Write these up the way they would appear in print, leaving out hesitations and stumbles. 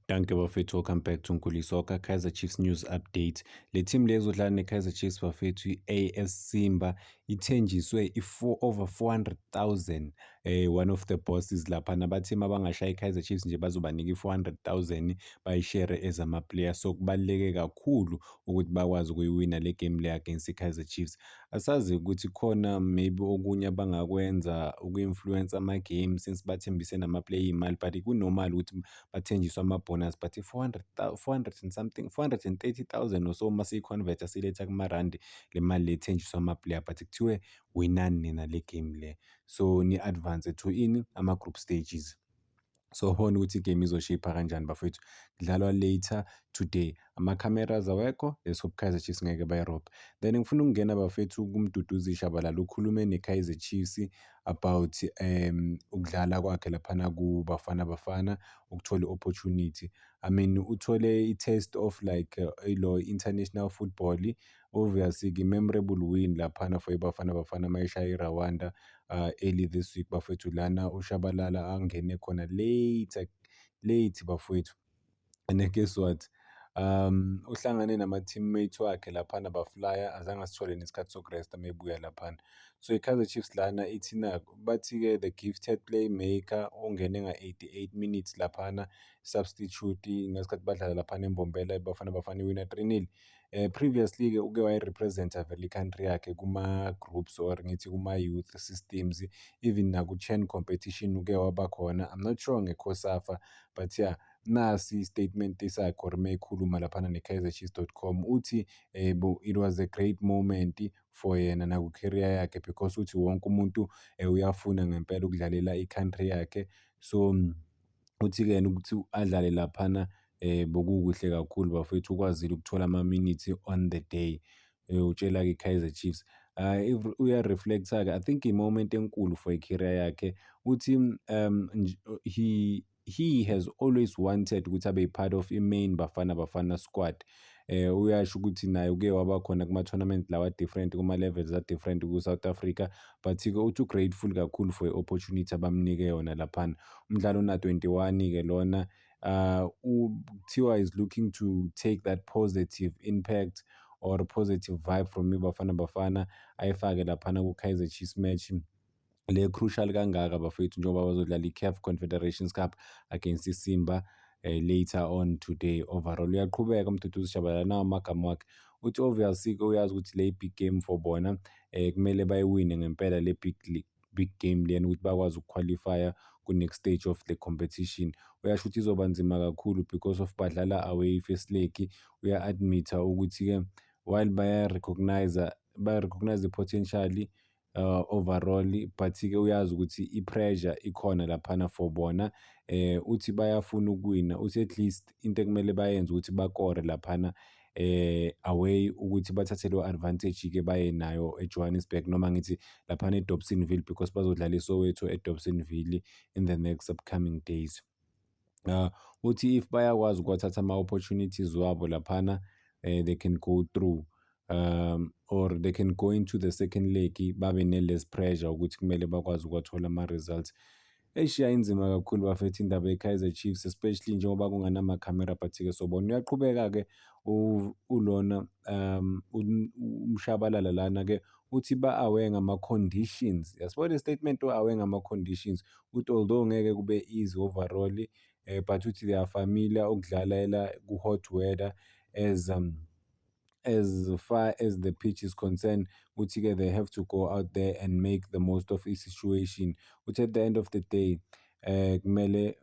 Dankie bafethu, welcome back to Nkuli Soccer, Kaizer Chiefs news update. Le team le ezodlala ne-Kaizer Chiefs bafethu, i-AS Simba, ithenjiswe i-4 over 400,000, one of the bosses laphana bathi mabangashaya i-Kaizer Chiefs nje bazobanika i-400,000 bayishare as ama-player. So kubaluleke kakhulu ukuthi bakwazi ukuyiwina le game le against i-Kaizer Chiefs. Asazi ukuthi khona maybe okunye abangakwenza uku-influence ama-game since bathembise nama-player imali, but ku-normal ukuthi bathenjiswe ama-bonus, but i-400 400 and something, 430,000 or so, masiyi-convert siyiletha kumarandi, le mali le ethenjiswa ama-player, but kuthiwe winani nina le game le, so ni-advance to ini, ama-group stages. So bona ukuthi igame izoshipha kanjani bafethu. Kudlalwa later today, ama-cameras awekho. Let's hope Kaizer Chiefs ngeke bayirobhe. Then ngifuna ukungena bafethu kuMduduzi Shabalala, ukhulume ne-Kaizer Chiefs about ukudlala kwakhe laphana kuBafana Bafana, ukuthola i-opportunity, I mean, uthole i-taste of like ilo international football. Obviously i-memorable win laphana for iBafana Bafana mayishaya iRwanda early this week bafethu, lana uShabalala angene khona late late bafowethu. And guess what, uhlangane nama-teammates wakhe laphana, baflya, azange asithole nesikhathi sokuresta mebuya laphana. So i-Kaizer Chiefs lana ithi naku bathi-ke the gifted playmaker ongene nga-88 minutes laphana, substitute, ngesikhathi badlala laphana eMbombela, iBafana Bafana iwina 3-0. Previously-ke uke wayi-represent-a vele i-country yakhe kuma-groups or ngithi kuma-youth systems, even naku-CHAN competition uke waba khona. I'm not sure nge-COSAFA, but yeah, nasi i-statement sakhe or mekhuluma laphana ne-KaizerChiefs.com, uthi it was a great moment for yena naku-career yakhe because uthi wonke umuntu uyafuna ngempela ukudlalela i-country yakhe. So uthi-ke yena ukuthi adlale laphana bekukuhle kakhulu bafowethu, ukwazile ukuthola ama-minutes on the day. Utshela-ke i-Kaizer Chiefs. Uya-reflect-a-ke, I think i-moment enkulu for i-career yakhe. Uthi he has always wanted ukuthi abe part of i-main Bafana Bafana squad. Uyasho ukuthi naye uke waba khona kuma-tournament lawa different, kuma-levels a-different ku-South Africa, but-ke uthi u-grateful kakhulu for i-opportunity abamnike yona laphana. Umdlalo ona-21-ke lona, kuthiwa is looking to take that positive impact or positive vibe from iBafana Bafana, ayifake laphana ku-Kaizer Chiefs match le crucial kangaka bafethu, njengoba bazodlala i-CAF Confederations Cup against iSimba later on today. Overall uyaqhubeka uMduduzi Shabalala nawo amagama wakhe, uthi obviously-ke uyazi ukuthi le big game for bona, kumele bayiwine ngempela le big game lena ukuthi bakwazi ukuqualifya ku-next stage of the competition. Uyasho ukuthi izoba nzima kakhulu because of badlala away first leg. Uya-admit-a ukuthi-ke while baya-recognize, baya-recognize the potential overall, but-ke uyazi ukuthi i-pressure ikhona laphana for bona. Uthi bayafuna ukuwina, uthi at least into ekumele bayenze ukuthi bakore laphana away, ukuthi bathathe leyo advantage-ke baye nayo eJohannesburg, noma ngithi laphana eDobsonville, because bazodlala iSoweto eDobsonville in the next upcoming days. Uthi if bayakwazi ukuwathatha ama-opportunities wabo laphana, they can go through or they can go into the second leg babe ne-less pressure ukuthi kumele bakwazi ukuwathola ama-results. Eish, inzima kakhulu bafethu indaba ye-Kaizer Chiefs, especially njengoba kunganama-camera, but-ke sobona. Uyaqhubeka-ke ulona uMshabalala lana-ke, uthi ba-aware ngama-conditions. Yasibona le statement, u-aware ngama-conditions. Uthi although ngeke kube easy overall, but uthi they are familiar ukudlalela ku-hot weather as far as the pitch is concerned. Uthi-ke they have to go out there and make the most of i-situation. Uthi at the end of the day, kumele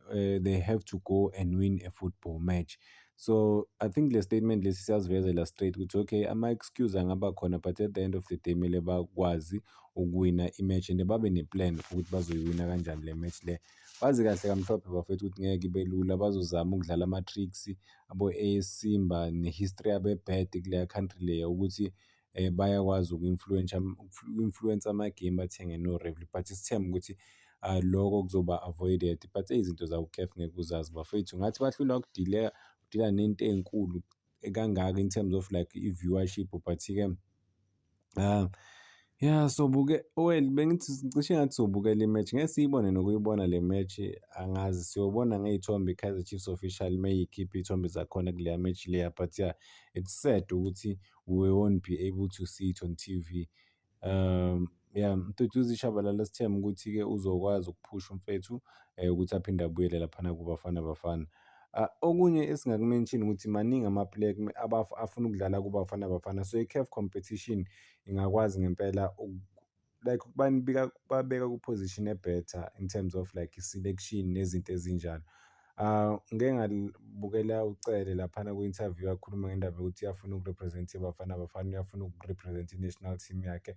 they have to go and win a football match. So I think le statement lesi siyasivezela straight ukuthi okay, ama-excuse angaba khona, but at the end of the day kumele bakwazi ukuwina i-match and babe ne-plan ukuthi bazoyiwina kanjani le match le. Bazi kahle kamhlophe bafethu ukuthi ngeke ibe lula, bazozama ukudlala ama-tricks abo-AS Simba ne-history yabo e-bad kuleya country leya, ukuthi bayakwazi uku-influence ama-game, bathenge no-referee, but sithembe ukuthi lokho kuzoba avoided. But izinto zaku-CAF ngeke uzazi bafethu, ngathi bahlulwa ukudila nento ey'nkulu kangaka in terms of like i-viewership, but-ke Ya, sobuke, well, bengithi cishe ngathi sobukela i-match, ngeke siyibone nokuyibona le match, angazi siyobona ngey'thombe i-Kaizer Chiefs official meyikhipha iy'thombe zakhona kuleya match leya, but yeah, it's sad ukuthi we won't be able to see it on TV. Yeah, Mduduzi Shabalala, sithembe ukuthi-ke uzokwazi ukuphusha umfethu ukuthi aphinde abuyele laphana kuBafana Bafana. Okunye esingaku-mention ukuthi maningi ama-player afuna ukudlala kuBafana Bafana, so i-CAF competition ingakwazi ngempela like babeka ku-position e-better in terms of like i-selection nezinto ezinjalo. Ngike ngabukela uCele laphana kwi-interview, akhuluma ngendaba yokuthi uyafuna uku-represent-a iBafana Bafana, uyafuna uku-represent-a i-national team yakhe,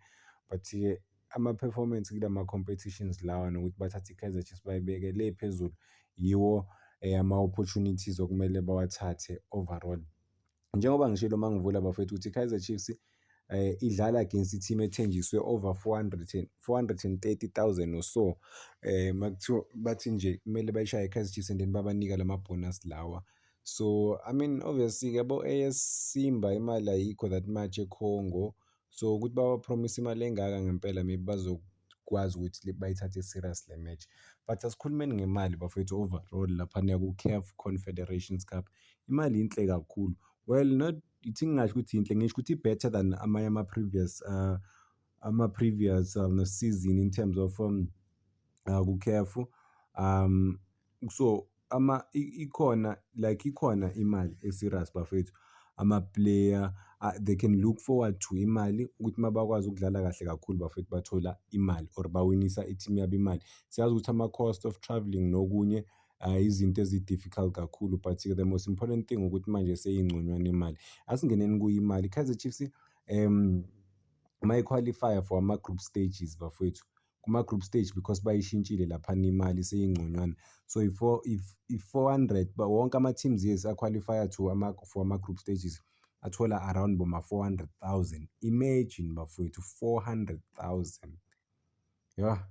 but-ke ama-performance kulama-competitions lawa nokuthi bathathe i-Kaizer Chiefs bayibeke le phezulu, yiwo ama-opportunities okumele bawathathe overall. Njengoba ngishilo uma ngivula, bafowethu, ukuthi i-Kaizer Chiefs idlala against i-team ethenjiswe over 430,000 or so, makuthiwa bathi nje kumele bayishaye i-Kaizer Chiefs and then babanika lama-bonus lawa. So I mean, obviously yabo, AS Simba imali ayikho that much eCongo, so ukuthi baba-promise imali engaka ngempela, maybe bazokwazi ukuthi bayithathe serious le match. But asikhulumeni ngemali, bafowethu. Overall laphana ku-CAF Confederations Cup imali inhle kakhulu. Well, not ithi ngingasho ukuthi inhle, ngisho ukuthi i-better than amanye ama-previous season in terms of ku-CAF. So ama ikhona, like ikhona imali e-serious, bafethu. Ama-player, they can look forward to imali ukuthi uma bakwazi ukudlala kahle kakhulu, bafethu, bathola imali or bawinisa i-team yabo imali. Siyazi ukuthi ama-cost of travelling nokunye, izinto ezi-difficult kakhulu, but the most important thing ukuthi manje seyingconywana imali. Asingeneni kuyo imali. I-Kaizer Chiefs mayi-qualify-a for ama-group stages, bafowethu, kuma-group stage, because bayishintshile laphana, imali seyingconywana. So if 400 wonke ama-teams, yes, a-qualify-a to ama for ama-group stages athola around boma 400,000. Imagine, bafowethu, 400,000. Ya,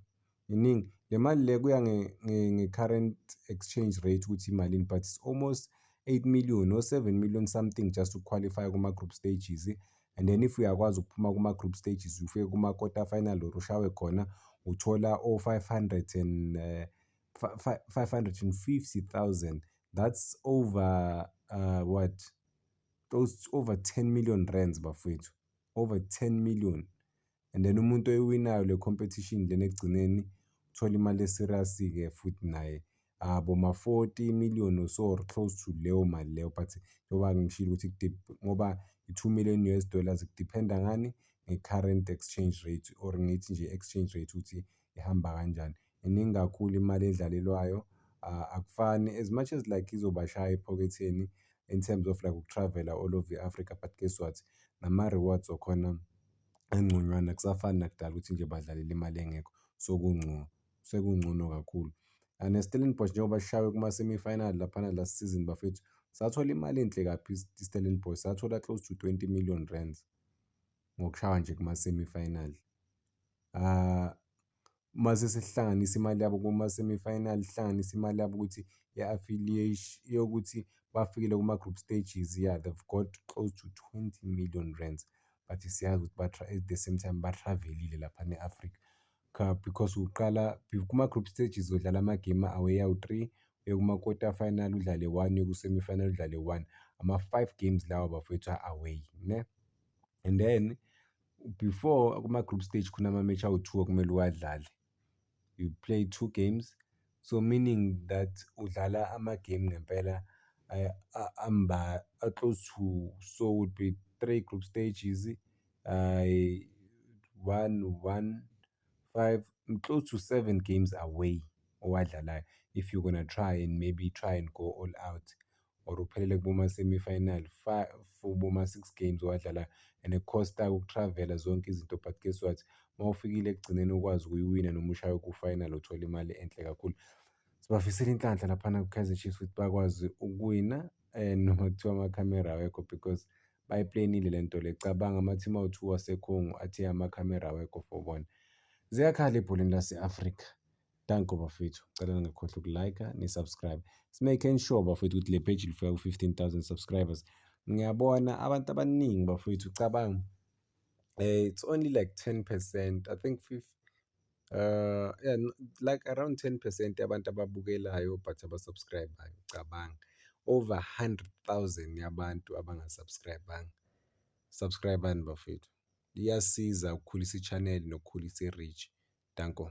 iningi le mali le, kuya nge-current exchange rate ukuthi imalini, but it's almost 8 million or 7 million something just to qualify kuma-group stages. And then if uyakwazi ukuphuma kuma-group stages, ufike kuma-quarter final or ushawe khona, uthola o-500 and 550,000. That's over what, close over 10 million rands, bafowethu, over 10 million. And then umuntu oyiwinayo le competition lena ekugcineni uthola imali e-serious-ke futhi naye, boma 40 million or so, or close to leyo mali leyo. But njengoba ngishilo ukuthi ngoba i-2 million US dollars ku-depend-a ngani? Nge-current exchange rate, or ngithi nje exchange rate ukuthi ihamba kanjani. Iningi kakhulu imali edlalelwayo, akufani as much as like izobashaya ephaketheni in terms of like uku-travel-a all over i-Africa, but guess what, nama-rewards wakhona angconywana, akusafani nakudala ukuthi nje badlalela imali engekho, sokungcono, sekungcono kakhulu. Ne-Stellenbosch, njengoba sishawe kuma-semi-final laphana last season, bafethu, sathola imali enhle kabi. I-Stellenbosch sathola close to R20 million ngokushaywa nje kuma-semi-final. Mase sesihlanganisa imali yabo kuma-semi-final, sihlanganise imali yabo ukuthi ye-affiliation yokuthi bafikile kuma-group stages, yeah, they've got close to R20 million. But siyazi ukuthi at the same time ba-travel-ile laphana e-Africa because uqala kuma-group stages udlala ama-game away awu-three, uye kuma-quarter final udlale one, uye ku-semi-final udlale one, ama-five games lawa, bafowethu, a-away ne. And then before kuma-group stage khona ama-match awu-two okumele uwadlale, you play two games, so meaning that udlala ama-game ngempela close to, so would be three group stages, one, one, five, close to seven games away owadlalayo if you're gonna try and maybe try and go all out or uphelele kuboma-semi-final, five, boma-six games owadlalayo and cost-a uku-travel-a zonke izinto. But guess what, uma ufikile ekugcineni ukwazi ukuyiwina noma ushaye ku-final, uthola imali enhle kakhulu. Sibafisela inhlanhla laphana ku-Kaizer Chiefs ukuthi bakwazi ukuwina noma kuthiwa amakhamera awekho, because bayi-plan-ile le nto le. Cabanga, ama-team awu-two waseCongo athe amakhamera awekho for bona. Ziyakhala ebholeni lase-Afrika. Danko, bafethu, cela ningakhohlwa uku-like-a ni-subscribe. Si-make sure, bafethu, ukuthi le page lifika ku-15,000 subscribers. Ngiyabona abantu abaningi, bafethu, cabanga. It's only like 10%, I think, yeah, like around 10% yabantu ababukelayo but aba-subscribe-ayo. Cabanga, over 100,000 yabantu abanga-subscribe-anga. Subscribe-ani bafethu, iyasiza ukukhulisa i-channel nokukhulisa i-reach. Danko.